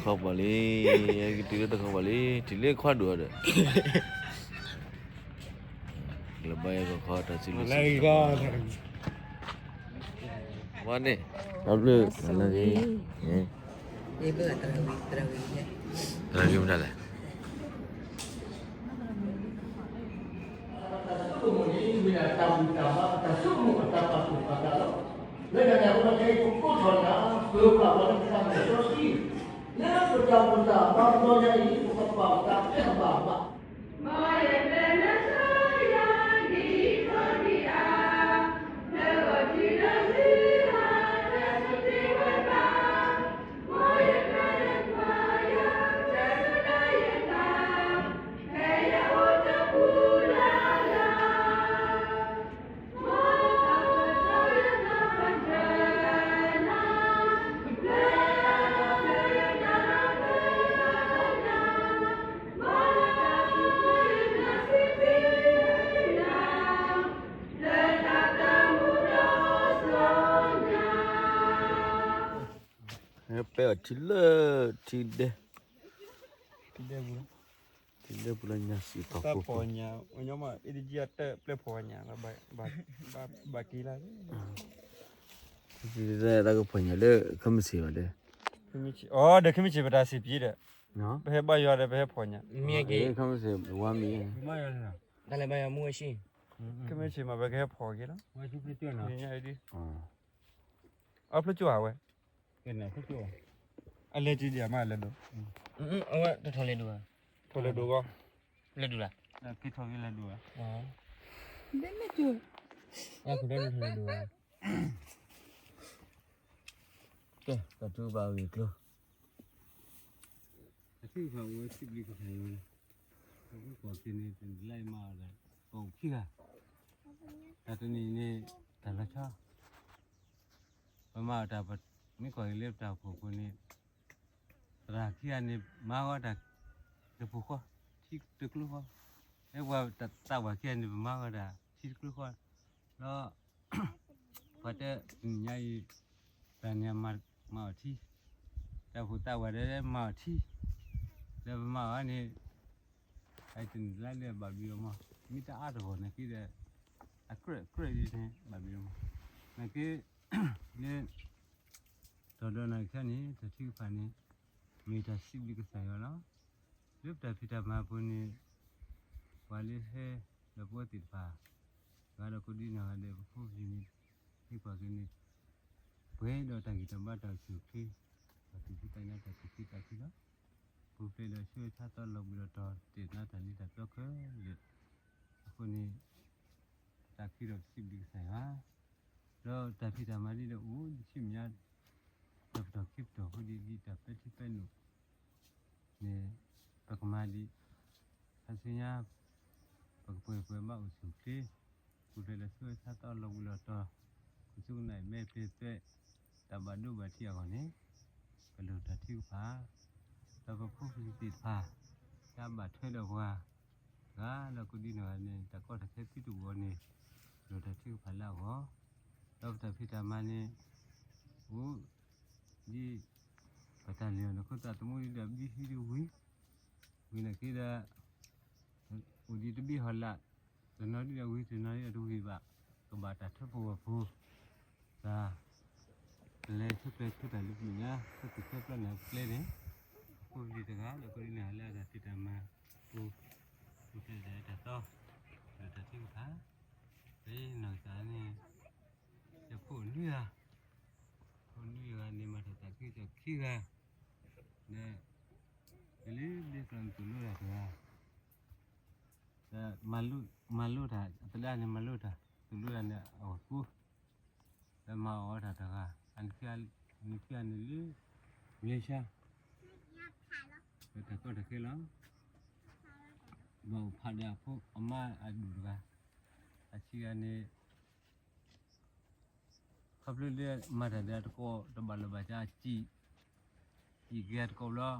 ခီပီၤလံ, ကတုၤလၢတခီပီၤလံ, တုၤလၢခွါဒိၣ်ဒီး လၢဘၣ်ယကခီတၢ်စံးလၢ ဝါန့ၣ်, တၢ်ဘျုး, တၢ်ဂ့ၤမတၤလဲၣ်. တၢ်ဆိကမိၣ်န့ၣ် မ့ၢ်ဒၣ်တၢ်ဘူၣ်တၢ်ဘါ တၢ်ဆိကမိၣ်အတၢ်ပာ်သူၣ်ပာ်သးလီၤ. လၢတၢ်န့ၣ်အဃိ ပကဲကိးထီၣ်တၢ် ပပာ်ပှၤလၢပတၢ်မ့ၢ်စီဆှံ, လၢပတၢ်ဘူၣ်တၢ်ဘါတဘျီညါအံၤ ပကပာ်ပသးဖဲအဘၣ်အဘၣ်. ပဲအီၤထံလၢ ထံဒဲ, ထံဒဲပူၤလၢညါစံးပှၤ တၢ်ဖီၣ်ညၣ်, ဝဲညီမး အ့ၣ်တကံၢ်အတၢ်ပျဲၢ်ဖီၣ်ညၣ်လီၤ, ဘၣ်က့ၤလၢ တၢ်ကဖီၣ်ညၣ်လၢ ခဲမုၢ်ဆ့ၣ်ဘၣ်ဒီး, အိ ဒီးခဲမုၢ်ဆ့ၣ်ပတၢ်စံးပျံၤဒီး, ပဟဲဘါယွၤဒီးပဟဲဖီၣ်ညၣ်, မ့ၢ်က့ၤ, ဝါမံၤ, တၢ်လဲၤဘါယွၤမူဝဲၢ်ဆံ, ခဲမုၢ်ဆ့ၣ်မး ပကဟဲဖီၣ်က့ၤလီၤ, အီဖျိကၠိဧါဝဲ, အလဲၤကံဒံးမးလဲၤဒိး, အဝဲတထီၣ်လဲၤဒိး, ထီၣ်လဲၤဒိးဂီၢ်, လဲၤဒိးလၢ, က့ၤထီၣ်က့ၤလဲၤဒိးဧါ, လဲၤဒိးဧါ, ကဲ ပတုၤဘၣ်ဂ့ၢ်ကျိၤ ပထံၣ်ဖးဝဲစံးဘျုးကစၢ်ယွၤလီၤ, ပကီၢ်က့ၤန့ၣ် တနံၤလၢအမၤအီၤဒီး ပအိၣ်ခံဂၤ, တၢ်တနံၤန့ၣ် တၢ်လီၤဆီ, ပမၤအီၤတၢ် မ့ၢ်ကွၢ်က့ၤလၢပတၢ်အိၣ်ဖှိၣ်အဃိန့ၣ်, သရၣ်ခံဂၤန့ၣ် မၤဂီၢ်တၢ် တပူၤဃီ, ထံတကျိဃီ, လၢပှၤသးပှၢ်ခံဂၤန့ၣ် ပမၤဂီၢ်တၢ် ထံတကျိဃီ, ဒီး ပှၤတဲတနံၤညါအံၤ တၢ်န့ၣ်မၤအီၤထံ, တၢ်အိၣ်ဖှိၣ်သးပှၢ်ဒီးမၤအီၤထံ, ဒီးပမၤအီၤန့ၣ် အတနံၤလၢလၢဘၣ်ဘျုးအီၤမး, မ့ၢ်တအါတဂီၢ်နာ်က့ဒီး အကြၢးကြၢးဒ်န့ၣ် ဘၣ်ဘျုးအီၤမး, နာ်က့ လၢ တၢ်ဒီးနၤခဲန့ၣ် တၢ်ထုကဖၣ်န့ၣ် မ့ၢ်တၢ်စံးဘျုးကစၢ်ယွၤလီၤ. လၢပတၢ်ဖံးတၢ်မၤအပူၤန့ၣ် ပှၤလၢဟဲဒီးပဝဲသ့ၣ်တဖၣ် ဂၤဒီးကိးဒံနီၢ်ဂၤဒဲး ပဖိပလံၤန့ၣ် ဟ့ၣ်ကွၢ်က့ၤန့ၣ် ပှဲၤဒီးတၢ်ဂံၢ်တၢ်ဘါတၢ်အိၣ်ဆူၣ်အိၣ်ချ့, တၢ်သူၣ်ဖှံသးညီတၢ်သူၣ်ဖှံသးညီလီၤ. ပူၤဖျဲးဒီးဆၢဂ့ၤဆါသီလီၤဘှံးလီၤတီၤ တ့ၢ်နါတၢ်လံတၢ်ပျီခဲလၢာ်, အဃိန့ၣ် တၢ်ခံဒီးပစံးဘျုးကစၢ်ယွၤ ဒီးတၢ်ဖံးတၢ်မၤဒ်ဒီးအိၣ်ဒံးဆူမဲာ်ညါ, ဒီးပတီၢ်ခံပတီၢ်ဖိဒ်ဒ်တၢ်ပဲာ်ထံပဲာ်နိၣ်န့ၣ် ပကမၤဒံး, ခါဆူညါ ပကပှဲၤပှဲၤဘၣ်အိၣ်ဆူၣ်အိၣ်ချ့, ပူၤဖျဲးဒီးဆၢဂ့ၤဆါသီလီၤဘှံးလီၤတီၤ, ကစူၢ်ကနာ်အံၤမဲာ်ဖျ့သွဲး တၢ်ဘၣ်ဒိဘၣ်ထံးအဂီၢ်န့ၣ် ပလိၣ်တၢ်ထုကဖၣ်, ဒီးပဖိပလံၤသ့ၣ်တဖၣ် တၢ်ဘၣ်ထွဲဒီးပှၤ ဂၤဒီးကိးဒံနီၢ်ဂၤန့ၣ် တၢ်ကီတၢ်ခဲသုတအိၣ်အီၤန့ၣ် လိၣ်တၢ်ထုကဖၣ်လၢအဂီၢ်, ဒီးပတၢ်ဖံးတၢ်မၤန့ၣ် အိၣ်ဒ် ပတၢ်လဲၤအီၤန့ၣ် ခိၣ်သးသမူဒ်ဒီးဘံဟံးဒ်ဝံၤ, ဝံၤနာ်က့ဒီး အိၣ်ဒံးတဘ့ၣ်ဟီၣ်လာ်, တနီၤဒ်ဒီးဝံၤ တနီၤဒ်ဒီးတဝံၤဘၣ်, ကဘၣ်တၢ်ထၢဖှိၣ်ဝဲၢ်ဖှိၣ်, တၢ် ပလဲၤဆၢပျဲဆၢတၢ်လၢပမဲာ်ညါ ဆၢက့ၤဆၢပျီန့ၣ်ပျဲန့ၣ်, ဖိပလံၤတဂၤဒီးကိးဒံနီၢ်ဂၤလၢအတၢ်ဖံးတၢ်မၤအပူၤ, ပူၤဖျဲးတၢ်အၢတၢ်သီ, ဒီးတၢ်ထုကဖၣ်, ပနီၢ်ကစၢ်န့ၣ် ယဖိနွံဂၤ, ဖိနွံဂၤန့ၣ် မၤထီၣ်သးခံကစီၣ်ခံဂၤ, ဒီး ကလံၤဘျ့ကျီၢ်န့ၣ် တူၢ်လိာ်တၢ်တဂၤ, ဒီး မၤလိတၢ် အသဒါန့ၣ် မၤလိတၢ် တူၢ်လိာ်တၢ်န့ၣ် အဝဲၢ်ကိ, ဒီးမၤအီၣ်တၢ်တဂၤ, အနံၣ်ခံဂၤန့ၣ်လၢ မလ့ၡါ, ဒီးတၢ်ကီတၢ်ခဲလီၤ, ဘၣ်အိၣ်ဖးဒီးအဖိအမါအဒူၣ်တဂၤ, အဆံဂၤန့ၣ် ခီဖျိလၢမၤတၢ်ဒီးတကိးတဘၣ်လၢၤဘၣ်ဆၣ် စံၣ်က့ၤအတကိးဘျီ,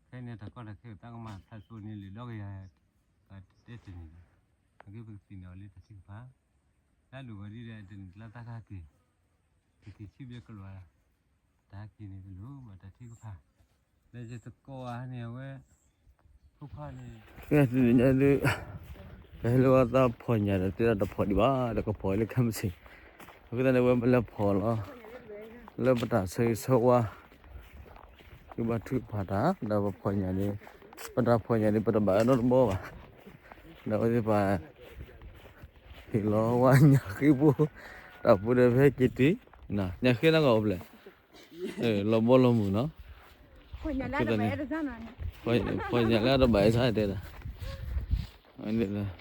ခဲအံၤန့ၣ် တၢ်ကီတၢ်ခဲအသးကမၤဖျါစိန့ၣ် လၢာ်ဒီကယၤ ပတဲတန့ၢ်ဘၣ်, အဂ့ၢ်ပကသ့ၣ်နီၣ်အီၤလၢတၢ်ထုကဖၣ်, တၢ်ဒိၣ်ဝဲဒ်ဒီးတနံၣ်တလါသးကဟဲက့ၤ, ပက့ၤဆံဘျဲကလိာ်, တၢ်ဟဲက့ၤန့ၣ်တလိၣ်ဘၣ်တၢ်ထုကဖၣ်, ဒီးယသကိးအန့ၣ် အဝဲ ဖုဖါန့ၣ် ဖဲတနံၤညါဒုး ပဟဲလၢဝဲသးဖီၣ်ညၣ်ဒီး တဲဒၣ်တဖီၣ်ဒံးဘၣ် ဒီးကဖီၣ်လၢခဲမုၢ်ဆ့ၣ်, အဃိသတးန့ၣ် ဝဲပလဲၤဖီၣ်လီၤ လၢပတၢ်ဆၢဂ့ၤဆၢဝါ သုဘၣ်ထုကဖၣ်တၢ် ဒီးပဖီၣ်ညၣ်န့ၣ် ပတၢ်ဖီၣ်ညၣ်န့ၣ် ပတဘၣ်အနီတဘီဘၣ်, ဒီးအဝဲသ့ၣ်တဖၣ် ဟ့ၣ်လီၤဝဲညၣ်ဃ့ဖိ တၢ်ဖိဒီး ပဟဲက့ၤတုၤ ညၣ်ဃ့နီၢ်ကီၢ်အိၣ်ဖျဲၣ် လီၤဘီလီၤမုၢ်နီၤ, ဖီၣ်ညၣ်လၢအတဘၣ်အၢတၢ်နီၤ, ဖီၣ်ညၣ်လၢအတဘၣ်အၢတၢ်တဲဒၣ်,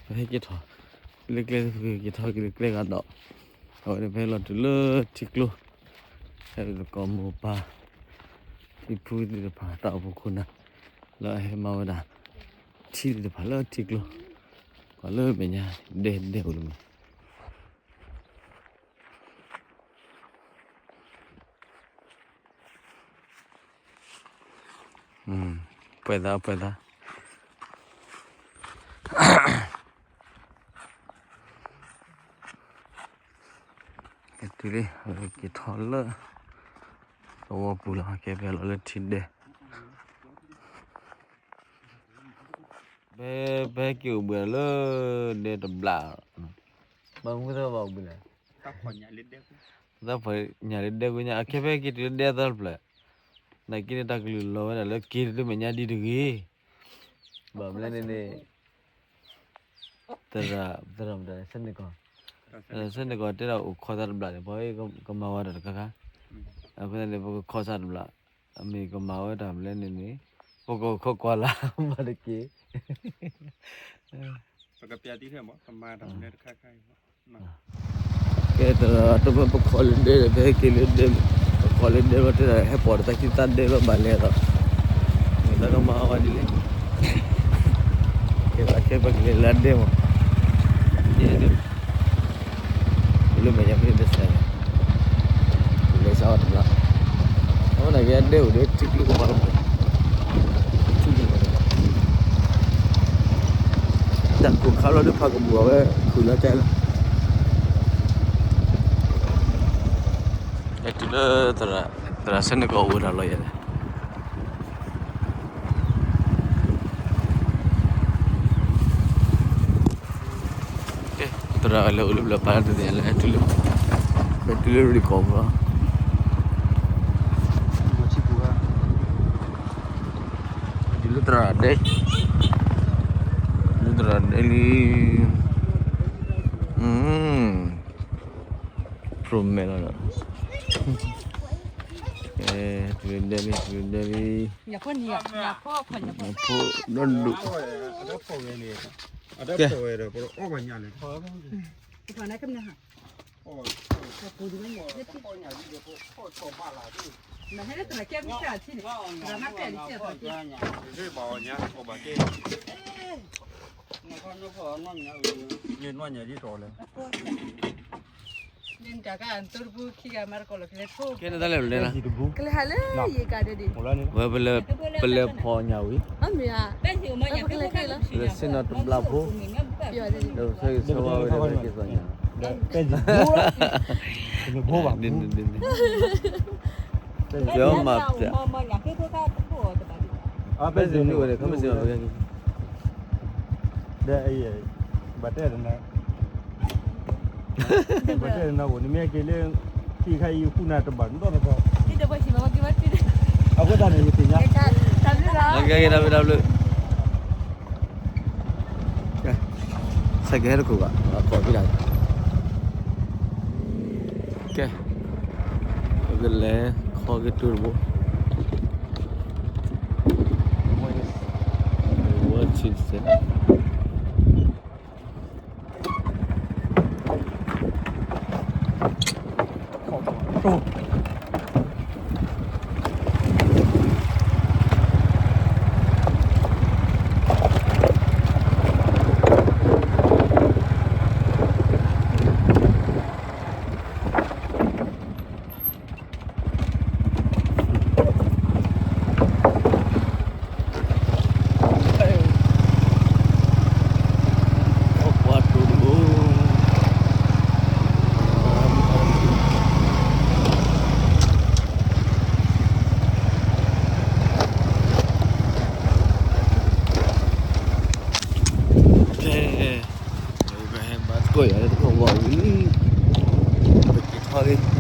ပဟဲက့ၤထီၣ် လၢကျဲ က့ၤထီၣ်က့ၤလၢကျဲဂၤဒီး အဝဲန့ၣ်ပဟဲလီၤတုၤလၢထံကျိ, ဟဲသကိးမိၢ်ပၢ် ဖံဖုသ့ၣ်တဖၣ် တၢ်အိၣ်ဖှိၣ်ခိၣ်နၢ် လၢအဟဲမၤဝဲဒၣ် ထံသ့ၣ်တဖၣ်လၢထံကျိ, ပှၤလၢမဲာ်ညါ ဒဲဒဲအိၣ်လၢမဲာ် ပှဲၤသး ပှဲၤသး, က့ၤထီၣ်လၢ သဝီပူၤလီၤ ကဲ ပဟဲလီၤလၢထံဒဲ ဖဲ ဖဲက့ၤအိၣ်ဘှံးလၢ ဒဲတဘျး, ဘၣ်မူသၢဘၣ်အိၣ်ဘှံးလဲၣ်, သးဖီၣ်ညၣ်လၢဒဲကွံာ်ညါ အခဲဖဲက့ၤတုၤလၢဒဲသၢတဖျၢၣ်, နာ်က့န့ၣ်တၢ်ကလုၢ်လီၤဝဲဒၣ်လၢက့ၤတုၤလၢမဲာ်ညါဒ်တဂ့ၤ, ဘၣ်မနုၤလဲၣ်န့ၣ်န့ၣ် သရၣ် သရၣ်မတၤ ဆဲးန့ၢ်ကီၢ်, ဆဲးန့ၢ်ကီၢ်တဲဒၣ်အိၣ်ခိးသးတဘျးန့ၣ် ပှၤကမၤဝဲတၢ်တခါခါ, အဃိသတးန့ၣ် ပကခိးသးတဘျး, အမ့ၢ်ကမၤဝဲတၢ်မနုၤလဲၣ်န့ၣ်န့ၣ်, ပကခိးကွၢ်လၢ်မၤတက့ၢ် ပကပျးတံၢ်ထဲမး ကမၤတၢ်မနုၤတခါခါအံၤမး, ကဲ တၢ်တမ့ၢ်ပခိးလၢဒဲဒီး ပဟဲက့ၤလၢဒဲ, ပခိးလၢဒဲဘျီတဲဒၣ် ဟဲပိာ်တၢ်သးခံသးဒဲဘျီဘၣ်လဲၣ်ဒီး, မ့ၢ်တၢ်ကမၤအီၤဒ်လဲၣ်, ကဲ ပကလဲၤလၢဒဲမး, ဒဲ လၢမဲာ်ညါဖဲန့ၣ်တစဲးန့ၣ်, လဲၤစးအီၤတဘျီ, အဝဲန့ၣ်က့ၤအဒဲအိၣ်ဒီးထံကျိကပၤလီၤ, ထံကျိကပၤလီၤ, တၢ်ကိၢ်ခါလီၤဒုးဖးကပူၤအဝဲ ခုၣ်လီၤကဲလီၤ, လဲၤတုၤလၢ သရၣ်ဆဲးန့ၢ်ကီၢ်အိၣ်ဝဲဒၣ်လီၤယဲၢ်န့ၣ် သရၣ်လဲၤအိၣ်လၢပျၢၤပၤလၢတသ့ၣ်ညါလၢ ဟဲတုၤလၢ ဟဲတုၤလၢရံၣ်ကီၢ်ပူၤလီၤ, တုၤလၢသရၣ်ဒဲ, လၢသရၣ်ဒဲလံ, ပြိၣ်မဲာ်လီၤဒီး, တုၤလၢဒဲလံ တုၤလၢဒဲလံ, ဖိဒီဒူၣ်, ကဲ ကဲ နတၢ်လဲၤလဲၤလၢ ဝဲပလဲၤဖီၣ်ညၣ်ဝံၤ, ပလဲၤဆ့ၣ်နီၤတဘျီဖိ, ဒီးပဆၢဂ့ၤဆၢဝါဝဲဒီး ပဟဲက့ၤသီၣ်ညၣ်, ဒ်န့ၣ်ဒ်န့ၣ်, ပမၤပျး, ဖဲစ့ၣ်နုၢ်ဝဲန့ၣ် ခီမ့ၢ်စ့ၣ်နီၤ ပကဲက့ၤ ဒီး ဘၣ်တဲတနၤ, ဘၣ်တဲတနၤအိၣ် နမ့ၢ်က့ၤလၢ ထံခါအံၤ ဃုနၤတဘၣ်နီတဘျီ, အဃိသတးန့ၣ် ယသ့ၣ်ညါ, ကဲ တၢ်ဘျုးလီၤ, ကဲ ကဲ ကဲ ကဲ ဆဲးကဟဲတခိၣ်ဘၣ် အခီၣ်ဖံးဒၣ်, ကဲ ပကလဲၤခီက့ၤတုၤတဘိ, ဝဲဆံးစဲး ခီၣ်ပှၢ်တိၤတဘိ, ကွၢ်ယၤလၢတၢ်ဂီၤဝံၤလံ, ပက့ၤထီၣ်လံ,